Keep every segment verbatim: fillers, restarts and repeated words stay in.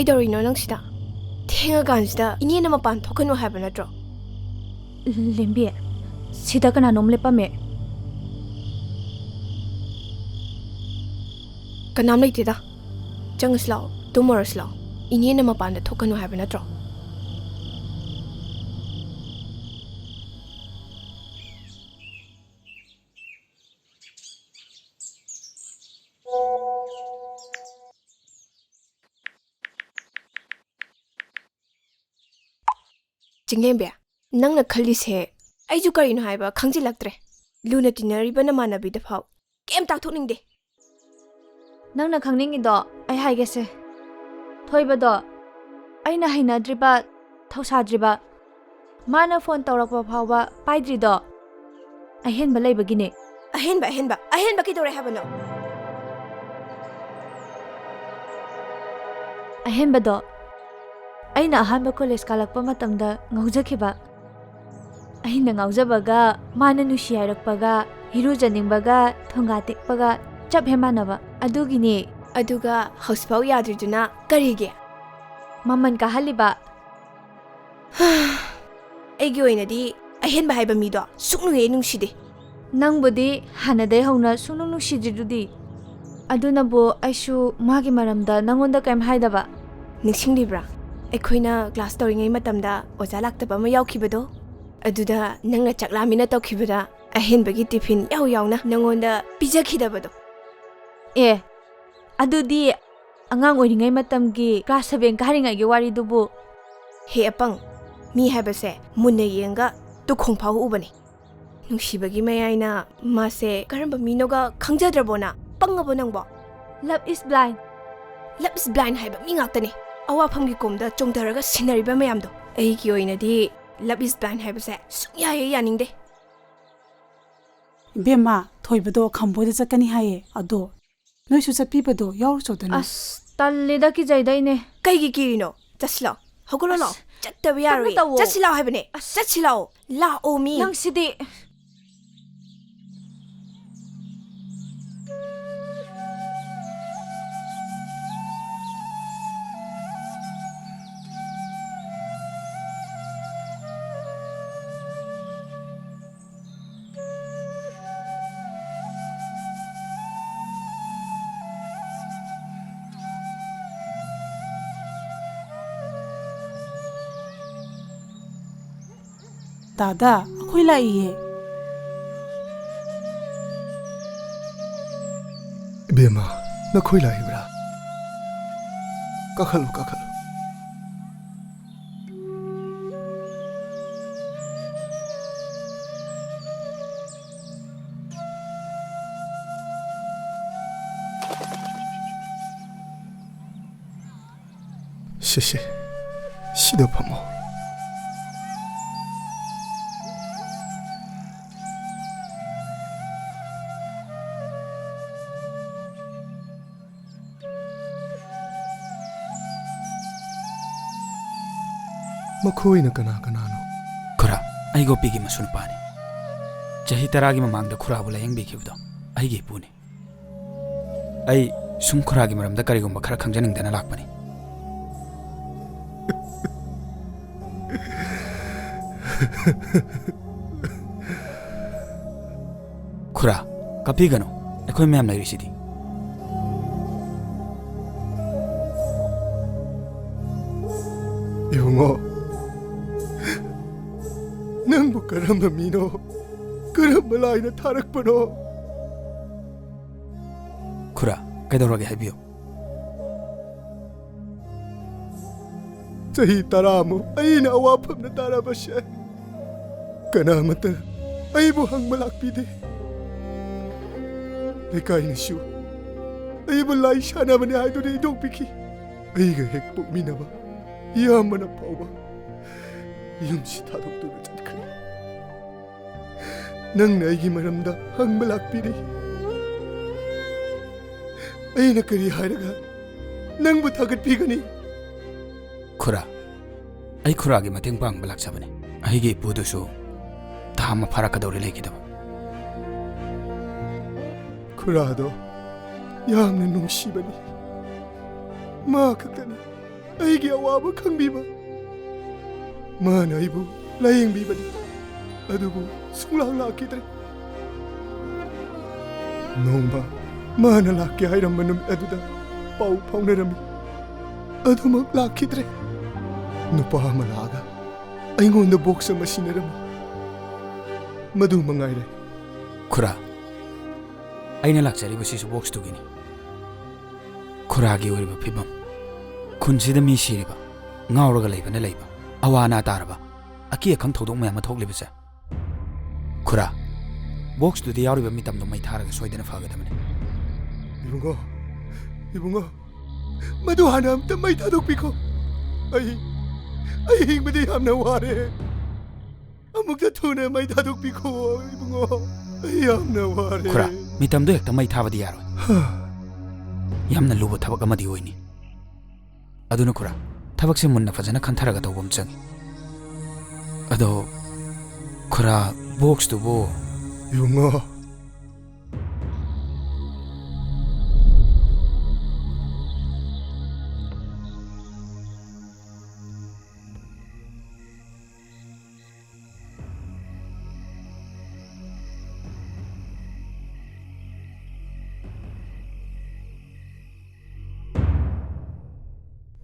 ꯀꯩꯗꯧꯔꯤꯅꯣ ꯅꯪ ꯁꯤꯗ? ꯊꯦꯡꯉꯀꯥꯟꯁꯤꯗ ꯏꯅꯦꯅ ꯃꯄꯥꯟ ꯊꯣꯛꯀꯅꯨ ꯍꯥꯏꯕ ꯅꯠꯇ꯭ꯔꯣ? ꯂꯦꯝꯕꯤ, ꯁꯤꯗ ꯀꯅꯥꯅꯣꯝ ꯂꯦꯞꯄꯝꯃꯦ꯫ ꯀꯅꯥꯝ ꯂꯩꯇꯦꯗ꯫ ꯆꯪꯉꯁꯤ ꯂꯥꯛꯑꯣ, ꯇꯨꯝꯃꯨꯔꯁꯤ ꯂꯥꯛꯑꯣ꯫ ꯏꯅꯦꯅ ꯃꯄꯥꯟꯗ ꯊꯣꯛꯀꯅꯨ ꯍꯥꯏꯕ ꯅꯠꯇ꯭ꯔꯣ? ꯆꯤꯡꯂꯦꯝꯕꯤ, ꯅꯪꯅ ꯈꯜꯂꯤꯁꯦ ꯑꯩꯁꯨ ꯀꯔꯤꯅꯣ ꯍꯥꯏꯕ ꯈꯪꯖꯤꯜꯂꯛꯇ꯭ꯔꯦ꯫ ꯂꯨꯅ ꯇꯤꯟꯅꯔꯤꯕ ꯅꯃꯥꯟꯅꯕꯤꯗ ꯐꯥꯎ ꯀꯩꯝ ꯇꯥꯛꯊꯣꯛꯅꯤꯡꯗꯦ꯫ ꯅꯪꯅ ꯈꯪꯅꯤꯡꯉꯤꯗꯣ ꯑꯩ ꯍꯥꯏꯒꯦꯁꯦ꯫ ꯊꯣꯏꯕꯗꯣ ꯑꯩꯅ ꯍꯩꯅꯗ꯭ꯔꯤꯕ, ꯊꯧꯁꯥꯗ꯭ꯔꯤꯕ, ꯃꯥꯅ ꯐꯣꯟ ꯇꯧꯔꯛꯄ ꯐꯥꯎꯕ ꯄꯥꯏꯗ꯭ꯔꯤꯗꯣ ꯑꯍꯦꯟꯕ ꯂꯩꯕꯒꯤꯅꯦ꯫ ꯑꯍꯦꯟꯕ, ꯑꯍꯦꯟꯕ, ꯑꯍꯦꯟꯕ ꯀꯩꯗꯧꯔꯦ ꯍꯥꯏꯕꯅꯣ? ꯑꯍꯦꯟꯕꯗꯣ ꯑꯩꯅ ꯑꯍꯥꯟꯕ ꯀꯣꯂꯦꯖ ꯀꯥꯂꯛꯄ ꯃꯇꯝꯗ ꯉꯥꯎꯖꯈꯤꯕ, ꯑꯩꯅ ꯉꯥꯎꯖꯕꯒ ꯃꯥꯅ ꯅꯨꯡꯁꯤ ꯍꯥꯏꯔꯛꯄꯒ, ꯏꯔꯨꯖꯅꯤꯡꯕꯒ ꯊꯣꯡꯒꯥ ꯇꯦꯛꯄꯒ ꯆꯞ ꯍꯦꯛ ꯃꯥꯟꯅꯕ ꯑꯗꯨꯒꯤꯅꯦ꯫ ꯑꯗꯨꯒ ꯍꯧꯖꯤꯛꯐꯥꯎ ꯌꯥꯗ꯭ꯔꯤꯗꯨꯅ ꯀꯔꯤꯒꯤ? ꯃꯃꯜ ꯀꯥꯍꯜꯂꯤꯕ꯫ ꯑꯩꯒꯤ ꯑꯣꯏꯅꯗꯤ ꯑꯍꯦꯟꯕ ꯍꯥꯏꯕ ꯃꯤꯗꯣ ꯁꯨꯛꯅꯨꯡ ꯍꯦꯛ ꯅꯨꯡꯁꯤꯗꯦ꯫ ꯅꯪꯕꯨꯗꯤ ꯍꯥꯟꯅꯗꯩ ꯍꯧꯅ ꯁꯨꯡꯅꯨꯡ ꯅꯨꯡꯁꯤꯗ꯭ꯔꯤꯗꯨꯗꯤ꯫ ꯑꯗꯨꯅꯕꯨ ꯑꯩꯁꯨ ꯃꯥꯒꯤ ꯃꯔꯝꯗ ꯅꯪꯉꯣꯟꯗ ꯀꯩꯝ ꯍꯥꯏꯗꯕ꯫ ꯅꯤꯡꯁꯤꯡꯂꯤꯕ꯭ꯔꯥ? ꯑꯩꯈꯣꯏꯅ ꯀ꯭ꯂꯥꯁ ꯇꯧꯔꯤꯉꯩ ꯃꯇꯝꯗ ꯑꯣꯖꯥ ꯂꯥꯛꯇꯕ ꯑꯃ ꯌꯥꯎꯈꯤꯕꯗꯣ? ꯑꯗꯨꯗ ꯅꯪꯅ ꯆꯥꯛ ꯂꯥꯝꯃꯤꯅ ꯇꯧꯈꯤꯕꯗ ꯑꯍꯦꯟꯕꯒꯤ ꯇꯤꯐꯤꯟ ꯌꯥꯎ ꯌꯥꯎꯅ ꯅꯪꯉꯣꯟꯗ ꯄꯤꯖꯈꯤꯗꯕꯗꯣ꯫ ꯑꯦ, ꯑꯗꯨꯗꯤ ꯑꯉꯥꯡ ꯑꯣꯏꯔꯤꯉꯩ ꯃꯇꯝꯒꯤ ꯀ꯭ꯂꯥꯁ ꯁꯚꯦꯟ ꯀꯥꯔꯤꯉꯩꯒꯤ ꯋꯥꯔꯤꯗꯨꯕꯨ꯫ ꯍꯦ ꯑꯄꯪ, ꯃꯤ ꯍꯥꯏꯕꯁꯦ ꯃꯨꯟꯅ ꯌꯦꯡꯒ ꯇꯨꯈꯣꯡ ꯐꯥꯎ ꯎꯕꯅꯤ꯫ ꯅꯨꯡꯁꯤꯕꯒꯤ ꯃꯌꯥꯏꯅ ꯃꯥꯁꯦ ꯀꯔꯝꯕ ꯃꯤꯅꯣꯒ ꯈꯪꯖꯗ꯭ꯔꯕꯣ ꯅꯪ? ꯄꯪꯉꯕꯣ ꯅꯪꯕꯣ? Love is blind꯫ Love is blind ꯍꯥꯏꯕ ꯃꯤ ꯉꯥꯛꯇꯅꯤ꯫ ꯑꯋꯥꯐꯝꯒꯤ ꯀꯣꯝꯗ ꯆꯣꯡꯊꯔꯒ ꯁꯤꯟꯅꯔꯤꯕ ꯃꯌꯥꯝꯗꯣ꯫ ꯑꯩꯒꯤ ꯑꯣꯏꯅꯗꯤ love is blind ꯍꯥꯏꯕꯁꯦ ꯁꯨꯡꯌꯥ ꯍꯦꯛ ꯌꯥꯅꯤꯡꯗꯦ꯫ ꯏꯕꯦꯝꯃ, ꯊꯣꯏꯕꯗꯣ ꯈꯝꯕꯣꯏꯗ ꯆꯠꯀꯅꯤ ꯍꯥꯏꯌꯦ꯫ ꯑꯗꯣ ꯅꯣꯏꯁꯨ ꯆꯠꯄꯤꯕꯗꯣ ꯌꯥꯎꯔꯨꯆꯣꯗꯅ꯫ ꯑꯁ, ꯇꯜꯂꯤꯗ, ꯀꯤꯖꯩꯗ ꯑꯩꯅꯦ꯫ ꯀꯩꯒꯤ ꯀꯤꯔꯤꯅꯣ? ꯆꯠꯁꯤ ꯂꯥꯛꯑꯣ꯫ ꯍꯧꯒꯠꯂꯣ ꯂꯥꯛꯑꯣ꯫ ꯑꯁ, ꯆꯠꯇꯕ ꯇꯞꯅ ꯌꯥꯔꯣꯏꯌꯦ꯫ ꯇꯧꯋꯣ꯫ ꯆꯠꯁꯤ ꯂꯥꯛꯑꯣ ꯍꯥꯏꯕꯅꯦ꯫ ꯑꯁ꯫ ꯆꯠꯁꯤ ꯂꯥꯛꯑꯣ꯫ ꯂꯥꯛꯑꯣ ꯃꯤ꯫ ꯅꯪꯁꯤꯗꯤ꯫ ꯗꯥꯗꯥ, ꯑꯩꯈꯣꯏ ꯂꯥꯛꯏꯌꯦ꯫ ꯏꯕꯦꯝꯃ, ꯅꯈꯣꯏ ꯂꯥꯛꯏꯕ꯭ꯔꯥ? ꯀꯥꯈꯠꯂꯨ, ꯀꯥꯈꯠꯂꯨ꯫ ꯁꯦ, ꯁꯦ, ꯁꯤꯗ ꯐꯝꯃꯣ꯫ ꯃꯈꯣꯏꯅ ꯀꯅꯥ ꯀꯅꯥꯅꯣ? ꯈꯨꯔꯥ, ꯑꯩ ꯒꯣꯄꯤꯒꯤ ꯃꯁꯨ ꯅꯨꯄꯥꯅꯤ꯫ ꯆꯍꯤ ꯇꯔꯥꯒꯤ ꯃꯃꯥꯡꯗ ꯈꯨꯔꯥꯕꯨ ꯂꯥꯌꯦꯡꯕꯤꯈꯤꯕꯗꯣ ꯑꯩꯒꯤ ꯏꯄꯨꯅꯤ꯫ ꯑꯩ ꯁꯨꯝ ꯈꯨꯔꯥꯒꯤ ꯃꯔꯝꯗ ꯀꯔꯤꯒꯨꯝꯕ ꯈꯔ ꯈꯪꯖꯅꯤꯡꯗꯅ ꯂꯥꯛꯄꯅꯤ꯫ ꯈꯨꯔꯥ, ꯀꯞꯄꯤꯒꯅꯨ, ꯑꯩꯈꯣꯏ ꯃꯌꯥꯝ ꯂꯩꯔꯤꯁꯤꯗꯤ꯫ ꯏꯕꯨꯡꯉꯣ, ꯅꯪꯕꯨ ꯀꯔꯝꯕ ꯃꯤꯅꯣ? ꯀꯔꯝꯕ ꯂꯥꯏꯅ ꯊꯥꯔꯛꯄꯅꯣ? ꯈꯨꯔꯥ, ꯀꯩꯗꯧꯔꯒꯦ ꯍꯥꯏꯕꯤꯌꯨ꯫ ꯆꯍꯤ ꯇꯔꯥꯃꯨꯛ ꯑꯩꯅ ꯑꯋꯥꯐꯝꯗ ꯇꯥꯔꯕꯁꯦ, ꯀꯅꯥꯃꯠꯇ ꯑꯩꯕꯨ ꯍꯪꯕ ꯂꯥꯛꯄꯤꯗꯦ꯫ ꯂꯩꯀꯥꯏꯅꯁꯨ ꯑꯩꯕꯨ ꯂꯥꯏ ꯁꯥꯟꯅꯕꯅꯤ ꯍꯥꯏꯗꯨꯅ ꯏꯟꯊꯣꯛꯄꯤꯈꯤ꯫ ꯑꯩꯒ ꯍꯦꯛ ꯄꯣꯛꯃꯤꯟꯅꯕ ꯏꯌꯥꯝꯕꯅ ꯐꯥꯎꯕ ꯌꯨꯝꯁꯤ ꯊꯥꯗꯣꯛꯇꯨꯅ ꯆꯠꯈ꯭ꯔꯦ꯫ ꯅꯪꯅ ꯑꯩꯒꯤ ꯃꯔꯝꯗ ꯍꯪꯕ ꯂꯥꯛꯄꯤꯔꯤ꯫ ꯑꯩꯅ ꯀꯔꯤ ꯍꯥꯏꯔꯒ ꯅꯪꯕꯨ ꯊꯥꯒꯠꯄꯤꯒꯅꯤ? ꯈꯨꯔꯥ, ꯑꯩ ꯈꯨꯔꯥꯒꯤ ꯃꯇꯦꯡ ꯄꯥꯡꯕ ꯂꯥꯛꯆꯕꯅꯤ꯫ ꯑꯩꯒꯤ ꯏꯄꯨꯗꯨꯁꯨ ꯊꯥ ꯑꯃ ꯐꯥꯔꯛꯀꯗꯧꯔꯦ ꯂꯩꯈꯤꯗꯕ꯫ ꯈꯨꯔꯥꯗꯣ ꯌꯥꯝꯅ ꯅꯨꯡꯁꯤꯕꯅꯤ꯫ ꯃꯥ ꯈꯛꯇꯅꯤ ꯑꯩꯒꯤ ꯑꯋꯥꯕ ꯈꯪꯕꯤꯕ꯫ ꯃꯥꯅ ꯑꯩꯕꯨ ꯂꯥꯌꯦꯡꯕꯤꯕꯅꯤ, ꯑꯗꯨꯕꯨ ꯁꯨꯡꯂꯥꯛ ꯂꯥꯛꯈꯤꯗ꯭ꯔꯦ꯫ ꯅꯣꯡꯃ ꯃꯥꯅ ꯂꯥꯛꯀꯦ ꯍꯥꯏꯔꯝꯕ ꯅꯨꯃꯤꯠ ꯑꯗꯨꯗ ꯄꯥꯎ ꯐꯥꯎꯅꯔꯝꯃꯤ, ꯑꯗꯨꯃꯛ ꯂꯥꯛꯈꯤꯗ꯭ꯔꯦ꯫ ꯅꯨꯄꯥ ꯑꯃ ꯂꯥꯛꯑꯒ ꯑꯩꯉꯣꯟꯗ ꯕꯣꯛꯁ ꯑꯃ ꯁꯤꯟꯅꯔꯝꯃꯤ꯫ ꯃꯗꯨ ꯃꯉꯥꯏꯔꯦ꯫ ꯈꯨꯔꯥ, ꯑꯩꯅ ꯂꯥꯛꯆꯔꯤꯕꯁꯤꯁꯨ ꯕꯣꯛꯁꯇꯨꯒꯤꯅꯤ꯫ ꯈꯨꯔꯥꯒꯤ ꯑꯣꯏꯔꯤꯕ ꯐꯤꯕꯝ, ꯈꯨꯟꯁꯤꯗ ꯃꯤ ꯁꯤꯔꯤꯕ, ꯉꯥꯎꯔꯒ ꯂꯩꯕꯅ ꯂꯩꯕ, ꯑꯋꯥ ꯑꯅꯥ ꯇꯥꯔꯕ, ꯑꯀꯤ ꯑꯈꯪ ꯊꯧꯗꯣꯛ ꯃꯌꯥꯝ ꯑꯃ ꯊꯣꯛꯂꯤꯕꯁꯦ꯫ ꯈꯨꯔꯥ, ꯕꯣꯛꯁꯇꯨꯗ ꯌꯥꯎꯔꯤꯕ ꯃꯤꯇꯝꯗꯣ ꯃꯩ ꯊꯥꯔꯒ ꯁꯣꯏꯗꯅ ꯐꯒꯗꯕꯅꯤ꯫ ꯏꯕꯨꯡꯉꯣ, ꯏꯕꯨꯡꯉꯣ, ꯃꯗꯨ ꯍꯥꯟꯅ ꯑꯝꯇ ꯃꯩ ꯊꯥꯗꯣꯛꯄꯤꯈꯣ꯫ ꯑꯩ, ꯑꯩ ꯍꯤꯡꯕꯗ ꯌꯥꯝꯅ ꯋꯥꯔꯦ꯫ ꯑꯃꯨꯛꯇ ꯊꯨꯅ ꯃꯩ ꯊꯥꯗꯣꯛꯄꯤꯈꯣ, ꯏꯕꯨꯡꯉꯣ꯫ ꯑꯩ ꯌꯥꯝꯅ ꯋꯥꯔꯦ꯫ ꯈꯨꯔꯥ, ꯃꯤꯇꯝꯗꯣ ꯍꯦꯛꯇ ꯃꯩ ꯊꯥꯕꯗꯤ ꯌꯥꯔꯣꯏ꯫ ꯍꯥ꯫ ꯌꯥꯝꯅ ꯂꯨꯕ ꯊꯕꯛ ꯑꯃꯗꯤ ꯑꯣꯏꯅꯤ꯫ ꯑꯗꯨꯅ ꯈꯨꯔꯥ, ꯊꯕꯛꯁꯦ ꯃꯨꯟꯅ ꯐꯖꯅ ꯈꯟꯊꯔꯒ ꯇꯧꯕ ꯑꯃ ꯆꯪꯏ꯫ ꯑꯗꯣ ꯈꯨꯔꯥ, ꯕꯣꯛꯁꯇꯨꯕꯨ? ꯏꯕꯨꯡꯉꯣ꯫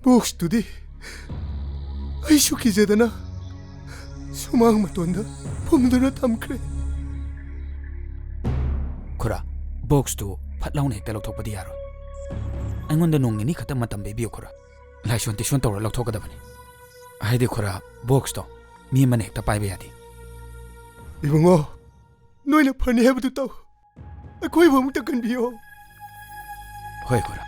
ꯕꯣꯛꯁꯇꯨꯗꯤ ꯑꯩꯁꯨ ꯀꯤꯖꯗꯅ ꯁꯨꯃꯥꯡ ꯃꯇꯣꯟꯗ ꯐꯨꯝꯗꯨꯅ ꯊꯝꯈ꯭ꯔꯦ꯫ ꯈꯨꯔꯥ, ꯕꯣꯛꯁꯇꯨ ꯐꯠ ꯂꯥꯎꯅ ꯍꯦꯛꯇ ꯂꯧꯊꯣꯛꯄꯗꯤ ꯌꯥꯔꯣꯏ꯫ ꯑꯩꯉꯣꯟꯗ ꯅꯣꯡ ꯅꯤꯅꯤ ꯈꯛꯇ ꯃꯇꯝ ꯄꯤꯕꯤꯌꯨ ꯈꯨꯔꯥ꯫ ꯂꯥꯏꯁꯣꯟ ꯇꯤꯁꯣꯟ ꯇꯧꯔ ꯂꯧꯊꯣꯛꯀꯗꯕꯅꯤ꯫ ꯍꯥꯏꯗꯤ ꯈꯨꯔꯥ, ꯕꯣꯛꯁꯇꯣ ꯃꯤ ꯑꯃꯅ ꯍꯦꯛꯇ ꯄꯥꯏꯕ ꯌꯥꯗꯦ꯫ ꯏꯕꯨꯡꯉꯣ, ꯅꯣꯏꯅ ꯐꯅꯤ ꯍꯥꯏꯕꯗꯨ ꯇꯧ꯫ ꯑꯩꯈꯣꯏꯕꯨ ꯑꯃꯨꯛꯇ ꯀꯟꯕꯤꯌꯣ꯫ ꯍꯣꯏ ꯈꯨꯔꯥ꯫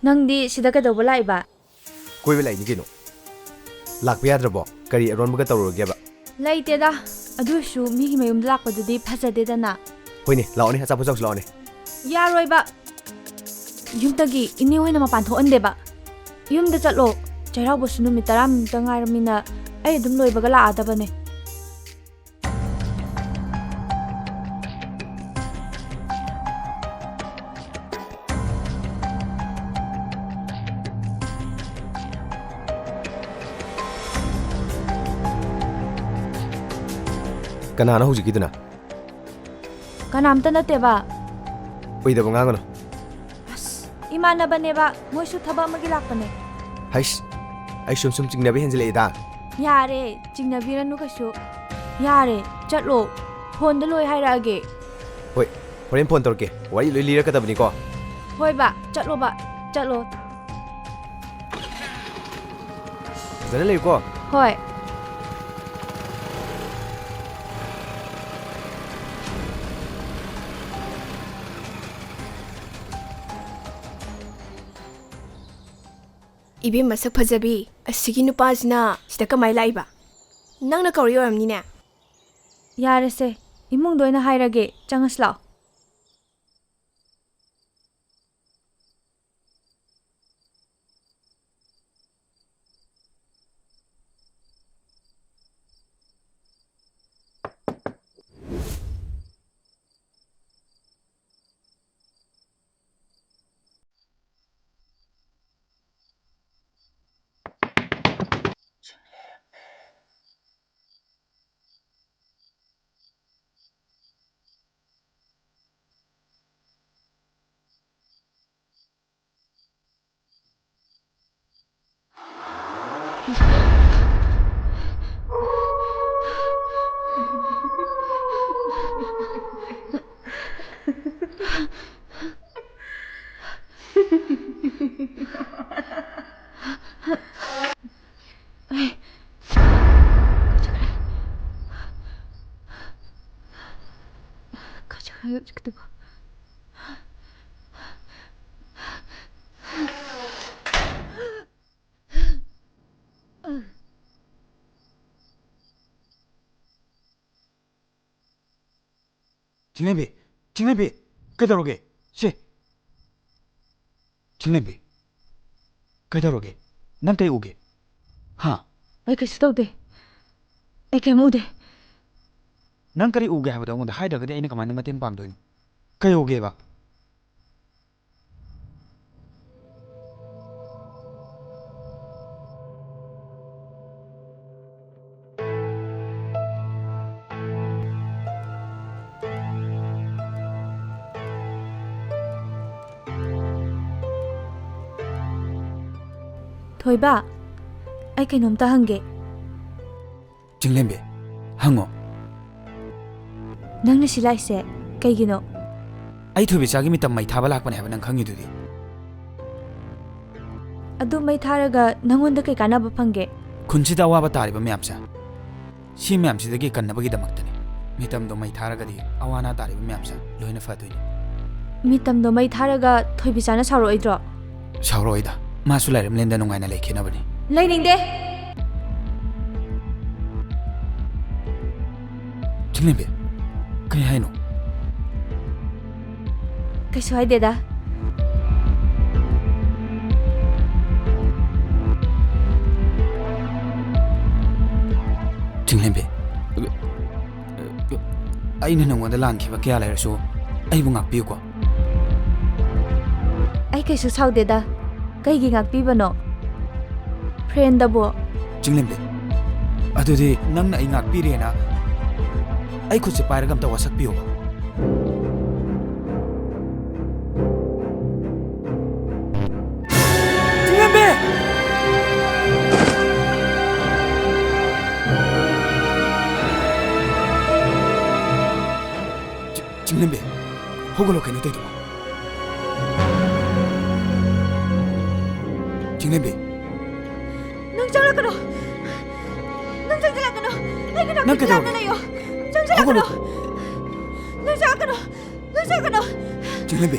ꯅꯪꯗꯤ ꯁꯤꯗ ꯀꯩꯗꯧꯕ ꯂꯥꯛꯏꯕ? ꯀꯣꯏꯕ ꯂꯥꯛꯏꯅꯤ ꯀꯩꯅꯣ꯫ ꯂꯥꯛꯄ ꯌꯥꯗ꯭ꯔꯕꯣ? ꯀꯔꯤ ꯑꯔꯣꯟꯕꯒ ꯇꯧꯔꯨꯔꯒꯦꯕ? ꯂꯩꯇꯦꯗ꯫ ꯑꯗꯨꯏꯁꯨ ꯃꯤꯒꯤ ꯃꯌꯨꯝꯗ ꯂꯥꯛꯄꯗꯨꯗꯤ ꯐꯖꯗꯦꯗꯅ꯫ ꯍꯣꯏꯅꯦ, ꯂꯥꯛꯑꯣꯅꯦ, ꯑꯆꯥꯄꯣꯠ ꯆꯥꯎꯁꯤ ꯂꯥꯛꯑꯣꯅꯦ꯫ ꯌꯥꯔꯣꯏꯕ꯫ ꯌꯨꯝꯗꯒꯤ ꯏꯅꯦ ꯍꯣꯏꯅ ꯃꯄꯥꯟ ꯊꯣꯛꯍꯟꯗꯦꯕ꯫ ꯌꯨꯝꯗ ꯆꯠꯂꯣ꯫ ꯆꯩꯔꯥꯎꯕꯁꯨ ꯅꯨꯃꯤꯠ ꯇꯔꯥꯅꯤꯃꯨꯛꯇ ꯉꯥꯏꯔꯃꯤꯅ ꯑꯩ ꯑꯗꯨꯝ ꯂꯣꯏꯕꯒ ꯂꯥꯛꯑꯗꯕꯅꯦ꯫ ꯀꯅꯥꯅꯣ ꯍꯧꯖꯤꯛꯀꯤꯗꯨꯅ? ꯀꯅꯥꯝꯇ ꯅꯠꯇꯦꯕ꯫ ꯑꯣꯏꯗꯕ ꯉꯥꯡꯒꯅꯨ꯫ ꯑꯁ, ꯏꯃꯥꯟꯅꯕꯅꯦꯕ, ꯃꯣꯏꯁꯨ ꯊꯕꯛ ꯑꯃꯒꯤ ꯂꯥꯛꯄꯅꯦ꯫ ꯍꯩꯁ, ꯑꯩ ꯁꯨꯝ ꯁꯨꯝ ꯆꯤꯡꯅꯕ ꯍꯦꯟꯖꯤꯜꯂꯛꯑꯦꯗ꯫ ꯌꯥꯔꯦ, ꯆꯤꯡꯅꯕꯤꯔꯅꯨ ꯀꯩꯁꯨ꯫ ꯌꯥꯔꯦ, ꯆꯠꯂꯣ꯫ ꯐꯣꯟꯗ ꯂꯣꯏ ꯍꯥꯏꯔꯛꯑꯒꯦ꯫ ꯍꯣꯏ, ꯍꯣꯔꯦꯟ ꯐꯣꯟ ꯇꯧꯔꯛꯀꯦ꯫ ꯋꯥꯔꯤ ꯂꯣꯏ ꯂꯤꯔꯛꯀꯗꯕꯅꯤꯀꯣ꯫ ꯍꯣꯏꯕ, ꯆꯠꯂꯣꯕ, ꯆꯠꯂꯣ꯫ ꯐꯖꯅ ꯂꯩꯌꯨꯀꯣ꯫ ꯍꯣꯏ꯫ ꯏꯕꯦꯝ ꯃꯁꯛ ꯐꯖꯕꯤ, ꯑꯁꯤꯒꯤ ꯅꯨꯄꯥꯁꯤꯅ ꯁꯤꯗ ꯀꯃꯥꯏ ꯂꯥꯛꯏꯕ? ꯅꯪꯅ ꯀꯧꯔꯤ ꯑꯣꯏꯔꯝꯅꯤꯅꯦ꯫ ꯌꯥꯔꯦꯁꯦ, ꯏꯃꯨꯡꯗ ꯑꯣꯏꯅ ꯍꯥꯏꯔꯒꯦ, ꯆꯪꯉꯁꯤ ꯂꯥꯛꯑꯣ꯫ ꯆꯤꯡꯂꯦꯝꯕꯤ, ꯆꯤꯡꯂꯦꯝꯕꯤ, ꯀꯩꯗꯧꯔꯒꯦ? ꯁꯦ, ꯆꯤꯡꯂꯦꯝꯕꯤ, ꯀꯩꯗꯧꯔꯒꯦ? ꯅꯪ ꯀꯩ ꯎꯒꯦ? ꯍꯥ? ꯑꯩ ꯀꯩꯁꯨ ꯇꯧꯗꯦ꯫ ꯑꯩ ꯀꯩꯝ ꯎꯗꯦ꯫ ꯅꯪ ꯀꯔꯤ ꯎꯒꯦ ꯍꯥꯏꯕꯗꯣ ꯑꯩꯉꯣꯟꯗ ꯍꯥꯏꯗ꯭ꯔꯒꯗꯤ ꯑꯩꯅ ꯀꯃꯥꯏꯅ ꯃꯇꯦꯡ ꯄꯥꯡꯗꯣꯏꯅꯣ? ꯀꯩ ꯎꯒꯦꯕ? ꯊꯣꯏꯕ, ꯑꯩ ꯀꯩꯅꯣꯝꯇ ꯍꯪꯒꯦ꯫ ꯆꯤꯡꯂꯦꯝꯕꯤ, ꯍꯪꯉꯣ꯫ ꯅꯪꯅ ꯁꯤ ꯂꯥꯛꯏꯁꯦ ꯀꯩꯒꯤꯅꯣ? ꯑꯩ ꯊꯣꯏꯕꯤꯆꯥꯒꯤ ꯃꯤꯇꯝ ꯃꯩ ꯊꯥꯕ ꯂꯥꯛꯄꯅꯦ ꯍꯥꯏꯕ ꯅꯪ ꯈꯪꯉꯤꯗꯨꯗꯤ꯫ ꯑꯗꯨ ꯃꯩ ꯊꯥꯔꯒ ꯅꯪꯉꯣꯟꯗ ꯀꯩ ꯀꯥꯟꯅꯕ ꯐꯪꯒꯦ? ꯈꯨꯟꯁꯤꯗ ꯑꯋꯥꯕ ꯇꯥꯔꯤꯕ ꯃꯌꯥꯝꯁꯦ, ꯁꯤ ꯃꯌꯥꯝꯁꯤꯗꯒꯤ ꯀꯟꯅꯕꯒꯤꯗꯃꯛꯇꯅꯤ꯫ ꯃꯤꯇꯝꯗꯣ ꯃꯩ ꯊꯥꯔꯒꯗꯤ ꯑꯋꯥ ꯑꯅꯥ ꯇꯥꯔꯤꯕ ꯃꯌꯥꯝꯁꯦ ꯂꯣꯏꯅ ꯐꯗꯣꯏꯅꯤ꯫ ꯃꯤꯇꯝꯗꯣ ꯃꯩ ꯊꯥꯔꯒ ꯊꯣꯏꯕꯤꯆꯥꯅ ꯁꯥꯎꯔꯛꯑꯣꯏꯗ꯭ꯔꯣ? ꯁꯥꯎꯔꯛꯑꯣꯏꯗ, ꯃꯥꯁꯨ ꯂꯥꯏꯔ ꯂꯦꯝꯗ ꯅꯨꯡꯉꯥꯏꯅ ꯂꯩꯈꯤꯅꯕꯅꯤ꯫ ꯂꯩꯅꯤꯡꯗꯦ꯫ ꯆꯤꯡꯂꯦꯝꯕꯤ, ꯀꯩ ꯍꯥꯏꯅꯣ? ꯀꯩꯁꯨ ꯍꯥꯏꯗꯦꯗ꯫ ꯆꯤꯡꯂꯦꯝꯕꯤ, ꯑꯩꯅ ꯅꯪꯉꯣꯟꯗ ꯂꯥꯟꯈꯤꯕ ꯀꯌꯥ ꯂꯩꯔꯁꯨ ꯑꯩꯕꯨ ꯉꯥꯛꯄꯤꯌꯨꯀꯣ꯫ ꯑꯩ ꯀꯩꯁꯨ ꯁꯥꯎꯗꯦꯗ꯫ ꯀꯩꯒꯤ ꯉꯥꯛꯄꯤꯕꯅꯣ? ꯐ꯭ꯔꯦꯟꯗꯕꯨ꯫ ꯆꯤꯡꯂꯦꯝꯕꯤ, ꯑꯗꯨꯗꯤ ꯅꯪꯅ ꯑꯩ ꯉꯥꯛꯄꯤꯔꯦꯅ ꯑꯩ ꯈꯨꯠꯁꯦ ꯄꯥꯏꯔꯒ ꯑꯝꯇ ꯋꯥꯁꯛꯄꯤꯌꯣꯕ꯫ ꯆꯤꯡꯂꯦꯝꯕꯤ! ꯆꯤ-, ꯆꯤꯡꯂꯦꯝꯕꯤ, ꯍꯧꯒꯠꯂꯣ, ꯀꯩꯅꯣ ꯇꯧꯏꯗꯨꯕꯣ? ꯆꯤꯡꯂꯦꯝꯕꯤ꯫ ꯅꯪ ꯆꯪꯂꯛꯀꯅꯣ! ꯅꯪ ꯆꯪꯁꯤꯜꯂꯛꯀꯅꯣ! ꯑꯩꯒꯤ ꯅꯥꯛꯇ ꯅꯪ ꯀꯩꯗꯧꯔꯒꯦ? ꯂꯥꯞꯅ ꯂꯩꯌꯣ! ꯆꯪꯁꯤꯜꯂꯛꯀꯅꯣ! ꯍꯧꯒꯠꯂꯣ! ꯅꯪ ꯆꯪꯂꯛꯀꯅꯣ! ꯅꯪ ꯆꯪꯂꯛꯀꯅꯣ! ꯆꯤꯡꯂꯦꯝꯕꯤ,